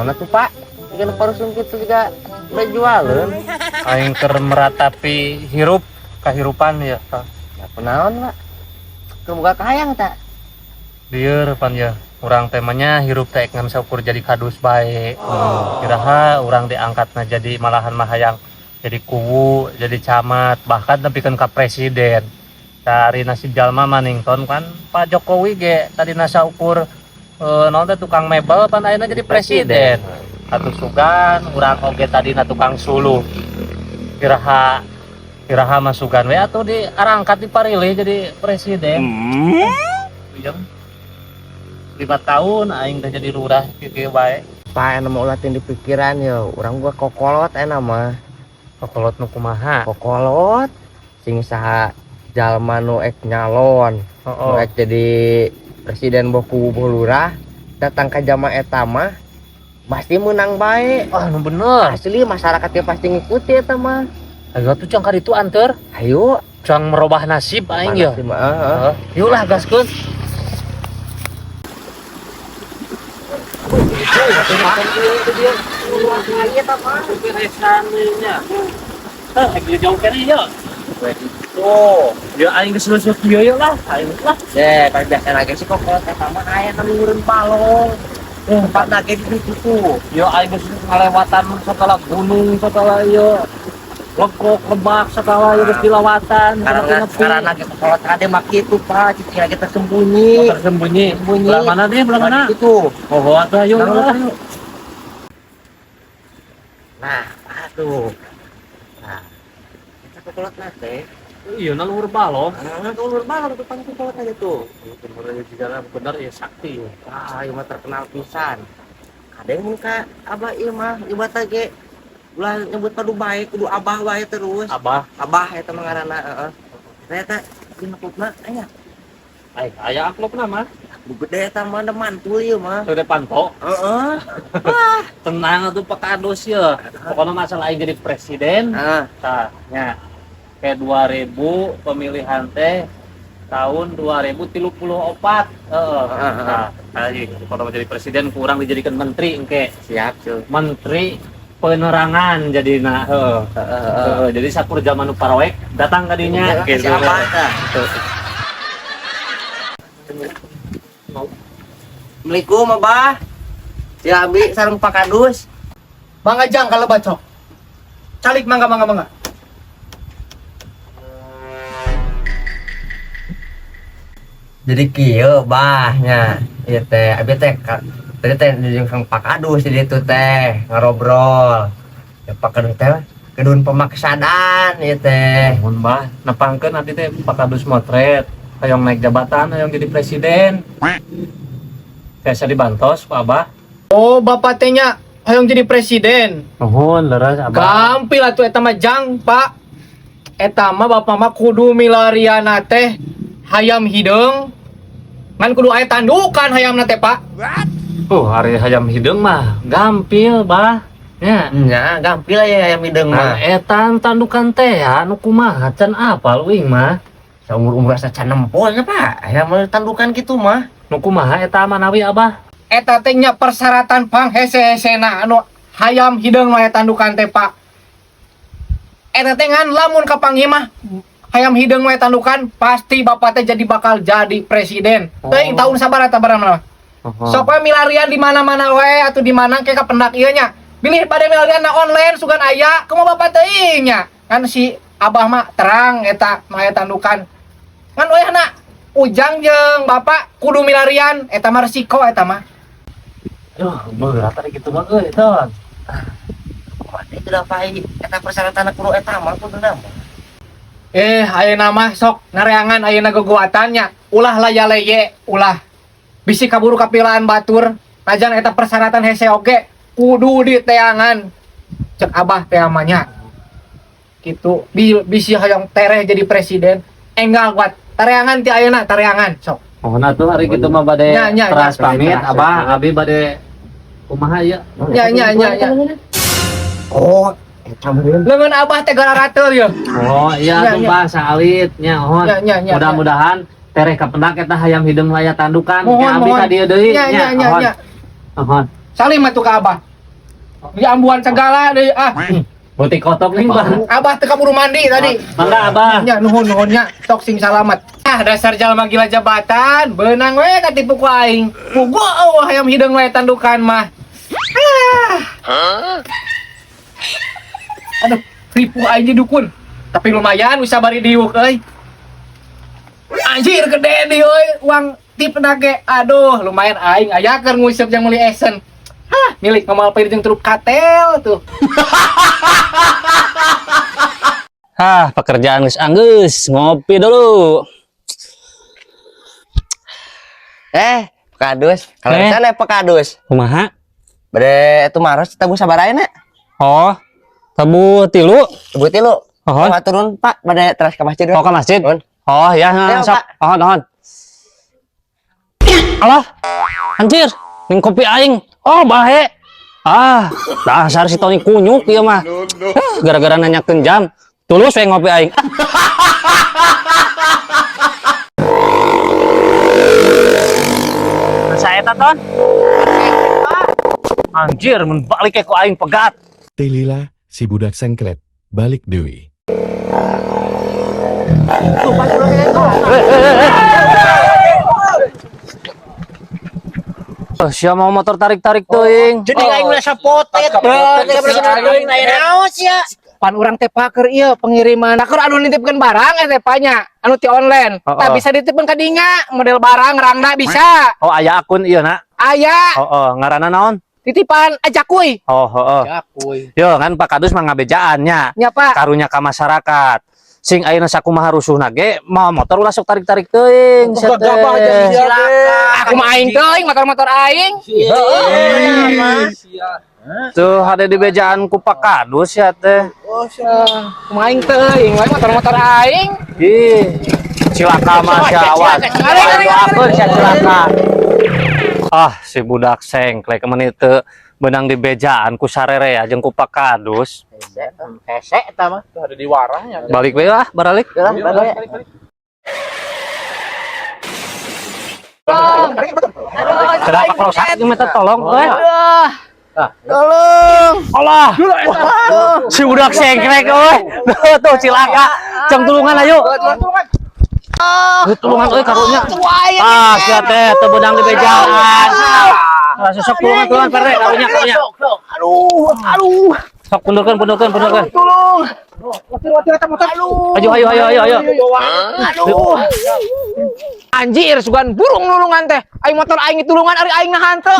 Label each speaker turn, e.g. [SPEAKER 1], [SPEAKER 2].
[SPEAKER 1] Naon atuh, Pak? Ikan parusum kitu juga berjualan.
[SPEAKER 2] Aing keur meratapi hirup kahirupan ya, Pak.
[SPEAKER 1] Ya kunaon, Pak? Keur boga kahayang tak?
[SPEAKER 2] Lieur pan ya. Urang temanya hirup teh ngan saukur jadi kadus bae. Iraha urang diangkatna jadi malahan mah hayang jadi kuwu, jadi camat, bahkan nepikeun ka presiden. Cari nasib jalma manington kan Pak Jokowi ge tadina saukur naon teh tukang mebel pan ayeuna jadi presiden. Atuh sugan urang oge tadina tukang suluh. Iraha iraha mah sugan we atuh diarangkat diparilih jadi presiden. Ujang 5 tahun aing teh jadi lurah kieu bae.
[SPEAKER 1] Pak, anu mau ulatin di pikiran ya, urang gua kokolot enak mah.
[SPEAKER 2] Kokolot nu kumaha?
[SPEAKER 1] Kokolot sing saha jalma nu ek nyalon, nu ek jadi presiden boh kuwu boh lurah, datang ke jama eta mah pasti menang bae.
[SPEAKER 2] Ah, nu bener.
[SPEAKER 1] Asli masyarakatnya pasti ngikuti eta mah.
[SPEAKER 2] Ayo tuh cang kaditu anter.
[SPEAKER 1] Ayo,
[SPEAKER 2] Cang merubah nasib aing ya.
[SPEAKER 1] Nasib, heeh.
[SPEAKER 2] Yuk lah gaskeun. Jauh kene ya.
[SPEAKER 1] Tuh.
[SPEAKER 2] Ya aing geus leuseut kieu ya lah, aing lah.
[SPEAKER 1] Deh, kalau biasa lagi sih kokolot eta mah aya nu luhureun balong. Tempat lagi di situ tuh.
[SPEAKER 2] Ya aing geus ngalewatan segala gunung, segala ieu lekok, lebak, segala ieu geus dilewatan.
[SPEAKER 1] Karena lagi kokolot kade mah kitu, Pak, cicing lagi tersembunyi.
[SPEAKER 2] Tersembunyi.
[SPEAKER 1] Tersembunyi.
[SPEAKER 2] Belah mana deh, belah mana?
[SPEAKER 1] Itu.
[SPEAKER 2] Oh, atuh ayo lah.
[SPEAKER 1] Nah, aduh. Nah, eta kokolot teh.
[SPEAKER 2] Iya, na luhur balong.
[SPEAKER 1] Nah, luhur balong tuh pan kokolot aja tuh.
[SPEAKER 2] Bener ya, bener ya sakti.
[SPEAKER 1] Wah, ieu mah terkenal pisan. Kadang mun ka abah ieu mah ieu ge ulah nyebut padu bae, kudu abah wae terus.
[SPEAKER 2] Abah.
[SPEAKER 1] Abah eta mah ngaranna, heeh. Ternyata dina klubna aya.
[SPEAKER 2] Ai, aya klubna mah.
[SPEAKER 1] Klub gede eta mah mantul ieu mah.
[SPEAKER 2] Gede panto.
[SPEAKER 1] Heeh.
[SPEAKER 2] Wah, tenang atuh Pak Kadus ya. Pokoknya masalah aing jadi presiden.
[SPEAKER 1] Heeh.
[SPEAKER 2] Tah, nya. Kayak 2000 pemilihan teh tahun 2034. Heeh. Nah, ayo kalau jadi presiden kurang dijadikan menteri engke.
[SPEAKER 1] Siap, cuy.
[SPEAKER 2] Menteri penerangan jadi nah, heeh.
[SPEAKER 1] Heeh.
[SPEAKER 2] Jadi sakur zaman nu paroek datang ka dinya
[SPEAKER 1] gitu. Siapa tah? Assalamualaikum, Abah. Si Abi sareng Pak Kadus.
[SPEAKER 3] Mangga jang kalau bacok. Calik mangga mangga mangga.
[SPEAKER 1] Jadi kieu bah nya ieu teh abi teh tadi teh jeung Kang Pak Kadus di ditu teh ngarobrol. Ya Pak Kadus teh kedun pemaksadan ieu teh.
[SPEAKER 2] Mun bah nepangkeun nanti teh Pak Kadus motret hayang naik jabatan hayang jadi presiden. Biasa dibantos Pak Abah.
[SPEAKER 3] Oh, bapak teh nya hayang jadi presiden.
[SPEAKER 2] Nuhun leres Abah.
[SPEAKER 3] Gampil atuh eta mah jang, Pak. Eta mah bapak mah kudu milariana teh hayam hideung. Ngan kudu aya tandukan hayamna teh, Pak.
[SPEAKER 2] Hari hayam hideung mah gampil, Bah. Nya.
[SPEAKER 1] Nya gampil ya hayam hideung
[SPEAKER 2] Nah,
[SPEAKER 1] mah.
[SPEAKER 2] eta tandukan teh anu kumaha can apal uing mah.
[SPEAKER 1] Saumur-umur asa can nempo nya, Pak. Hayam tandukan kitu mah.
[SPEAKER 2] Nu kumaha eta manawi Abah?
[SPEAKER 3] Eta teh nya persyaratan pang hese-hesena anu hayam hideung nu aya tandukan teh, Pak. Eta teh ngan lamun kapanggih mah hayam hideung nu aya tandukan pasti bapak teh jadi bakal jadi presiden.
[SPEAKER 2] Oh.
[SPEAKER 3] Teuing tahun sabaraha eta barang mah. Sok we milarian di mana-mana we atuh di mana ke kapendak ieu nya. Bilih bade milarian na online sugan aya kumaha bapak teuing nya. Kan si Abah mah terang eta mah aya tandukan. Ngan wayahna ujang jeung bapak kudu milarian eta mah resiko eta mah.
[SPEAKER 2] Duh, berat tadi gitu mah euy, Ton.
[SPEAKER 1] Wah, itu dah pai eta persyaratan kudu eta mah kudu mah.
[SPEAKER 3] Ayeuna mah sok nareangan ayeuna geguatan nya. Ulah laya-leye, ulah. Bisi kaburu kapilaan batur, najan eta persyaratan hese oge kudu diteangan. Cek Abah teh amanya. Gitu, bisi hayang tereh jadi presiden, enggal kuat. Tareangan ti ayeuna, tareangan sok.
[SPEAKER 2] Mohon atuh hari gitu mah bade
[SPEAKER 3] Nya, nya,
[SPEAKER 2] teras
[SPEAKER 1] nya.
[SPEAKER 2] pamit
[SPEAKER 1] Teras,
[SPEAKER 2] Abah, abi bade kumaha ieu?
[SPEAKER 3] Nya nya nya nya.
[SPEAKER 1] Oh, eta meureun.
[SPEAKER 3] Leungeun Abah teh gararateul yeuh.
[SPEAKER 2] Oh, iya
[SPEAKER 3] Nya,
[SPEAKER 2] tuh
[SPEAKER 3] nya.
[SPEAKER 2] Bah saalit nya mohon.
[SPEAKER 3] Nya, nya, nya,
[SPEAKER 2] Mudah-mudahan tereh kapendak eta hayam hideung laya tandukan.
[SPEAKER 3] Mohon,
[SPEAKER 2] Ke abi
[SPEAKER 3] mohon.
[SPEAKER 2] ka dieu deui
[SPEAKER 3] Nya nya nya
[SPEAKER 2] mohon.
[SPEAKER 3] nya.
[SPEAKER 2] Mohon.
[SPEAKER 3] Salim atuh ka Abah. Di ambuan segala deui ah.
[SPEAKER 2] Butik kotok nih, Bang.
[SPEAKER 3] Abah teu kaburu mandi tadi.
[SPEAKER 2] Mangga, Abah.
[SPEAKER 3] Nya nuhun nuhun nya, sok sing salamet. Ah dasar jalma gila jabatan, beunang we katipu ku aing. Puguh eueuh hayam hideung we tandukan mah. Ah. Aduh, ripuh aing di dukun. Tapi lumayan bisa bari diuk euy. Anjir gede di euy uang tip ge. Aduh, lumayan aing aya keur nguseup jeung meuli esen. Hah, milik ngamal pir jeung truk katel tuh.
[SPEAKER 2] Hah, pekerjaan geus anggeus, ngopi dulu.
[SPEAKER 1] Pak Kadus, kalau
[SPEAKER 2] Eh.
[SPEAKER 1] sana Pak Kadus.
[SPEAKER 2] Kumaha?
[SPEAKER 1] Bade itu maros tabu sabaraha na?
[SPEAKER 2] Oh, tabu tilu.
[SPEAKER 1] Tabu tilu.
[SPEAKER 2] Oh.
[SPEAKER 1] Oh, turun Pak, bade teras ke masjid.
[SPEAKER 2] Oh, ke masjid.
[SPEAKER 1] Nuhun.
[SPEAKER 2] Oh, ya,
[SPEAKER 1] Ayo,
[SPEAKER 2] sok.
[SPEAKER 1] Pak.
[SPEAKER 2] Oh, nuhun. Alah, anjir, ning kopi aing. Oh, bahe. Ah, dasar si Tony kunyuk ieu mah. Ah, gara-gara nanyakeun jam, tulus we ngopi aing. Saya Ton. Anjir, mun balik ke ku aing pegat.
[SPEAKER 4] Tilila, si budak sengkret, balik deui.
[SPEAKER 2] Oh, siapa mau motor tarik-tarik teuing.
[SPEAKER 1] Jadi aing ulah sapotet.
[SPEAKER 3] Pan urang teh paker ieu pengiriman. Paker anu nitipkeun barang teh nya, anu ti online.
[SPEAKER 2] Oh,
[SPEAKER 3] Tah
[SPEAKER 2] oh.
[SPEAKER 3] bisa dititipkeun ka dinga, model barang rangda bisa.
[SPEAKER 2] Oh, aya akun ieu na.
[SPEAKER 3] Aya
[SPEAKER 2] Oh, oh, ngaranna naon?
[SPEAKER 3] titipan ajakuy.
[SPEAKER 2] Oh, oh, oh.
[SPEAKER 3] Ajakuy.
[SPEAKER 2] Yo, kan Pak Kadus mah ngabejaan nya.
[SPEAKER 3] Nya Pak.
[SPEAKER 2] Karunya ka masyarakat. Sing ayeuna sakumaha rusuhna ge, mau motor ulah sok tarik-tarik teuing. Sia teh.
[SPEAKER 3] Aku mah aing teuing motor-motor aing.
[SPEAKER 2] Tuh ada di bejaan ku Pak Kadus ya teh.
[SPEAKER 3] Aku mah aing teuing, we motor-motor aing.
[SPEAKER 2] Ih, cilaka mah sia awas. Doakeun sia cilaka. Ah, si budak sengklek menit teu beunang di bejaan ku sarere jeung ku Pak Kadus.
[SPEAKER 3] Hese eta mah.
[SPEAKER 5] Ada di warahnya.
[SPEAKER 2] Balik we lah, baralik. Kenapa kalau sakit minta tolong, euy?
[SPEAKER 1] Tolong.
[SPEAKER 2] Allah. Si budak sengklek euy. Tuh cilaka. Cang tulungan ayo. Tulungan euy karunya. Ah, sia teh teu beunang di bejaan. Ah, sok tulungan tulungan perde karunya karunya.
[SPEAKER 3] Aduh, aduh.
[SPEAKER 2] Sok pundurkeun pundurkeun pundurkeun.
[SPEAKER 3] Tolong. Watir-watir eta motor.
[SPEAKER 2] Ayo ayo ayo ayo ayo.
[SPEAKER 3] Aduh. Anjir, sugan burung nulungan teh. Aing motor aing ditulungan ari aing nahan teu.